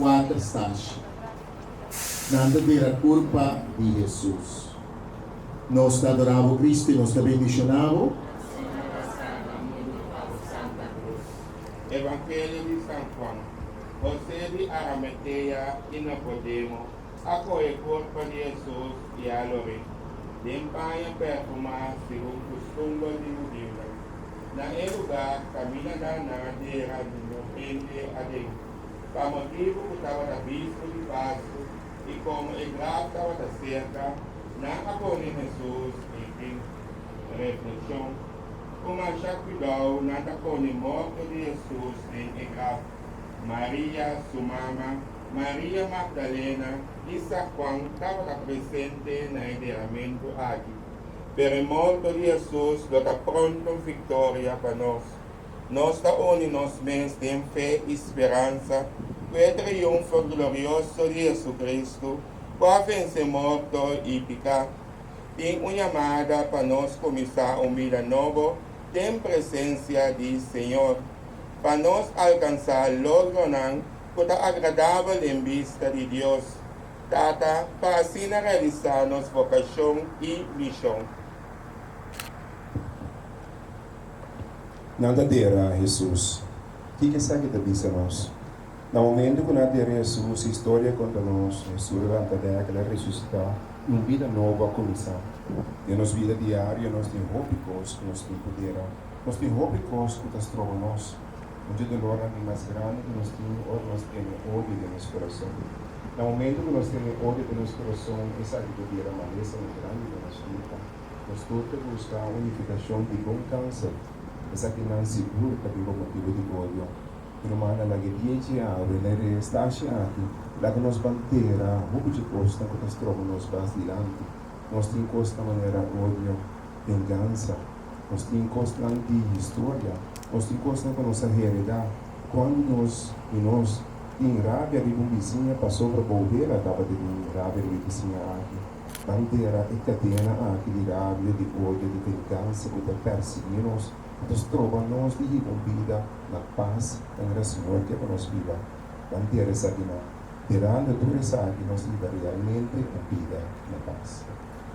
kuater stashi. Nan ta dera kurpa di Hesus. Nos ta adorá bo, Cristo, i nos ta bendishoná bo. Evangelio di San Juan, José di Arametea i Nicodemo a kohe kurpa di Hesus i a lor'é den paña perfumá segun kustumber di hudiunan. Na e lugá kaminda nan a dera ningun hende aden, pa motibu ku tabata bispu di Pasku i komo e graf tabata serka, nan a pone Hesus ei den. Reflekshon, Ku masha kuidou nan ta pone morto di Hesus den e graf. Maria, su mama, Maria Magdalena i Sa Juan tabata presente na e deramentu aki. Pero e morto di Hesus lo ta pronto un viktoria pa nos. Nos ta uni nos mes den fe i speransa ku e triunfo glorioso di Hesukristu ku a vense morto i piká. Tin un yamada pa nos kuminsá un bida nobo den presensia di Señor, pa nos alkansá logronan ku ta agradabel den bista di Dios, Tata, pa asina realisá nos vokashon i mishon. Nan ta dera Hesus. Kiko esaki ta bisa nos? Na momento ku nan a dera Hesus, historia konta nos, Hesus a lanta bek, el a resusitá i un bida nobo a kuminsá. Den nos bida diario nos tin hopi kos ku nos tin ku dera. Nos tin hopi kos ku ta stroba nos. Un dje dolornan di mas grandi ku nos tin ora nos tene odio den nos kurason. Na momento ku nos tene odio den nos kurason, esaki por bira malesanan grandi den nos kurpa. Nos tur ta buska un nifikashon di bon kanser. Esakinan sigur ta bin pa motibu di odio. Mi rumannan, laga e dia dje awe na e stashi aki, laga nos ban tera hopi dje kosnan ku ta stroba nos bas dilanti. Nos tin kosnan manera odio, vengansa, nos tin kosnan di historia, nos tin kosnan ku nos a heredá. Kuandu nos di nos tin rabia riba un bisiña pasobra bo wela tabata tin rabia riba e bisiña aki, ban tera e kadena aki di rabia, di odio, di vengansa ku ta persiguí nos, ku ta stroba nos di hiba un bida na pas manera Señor ke pa nos biba. Ban tera esakinan. Derando tur esaki nos ta hiba realmente un bida na pas.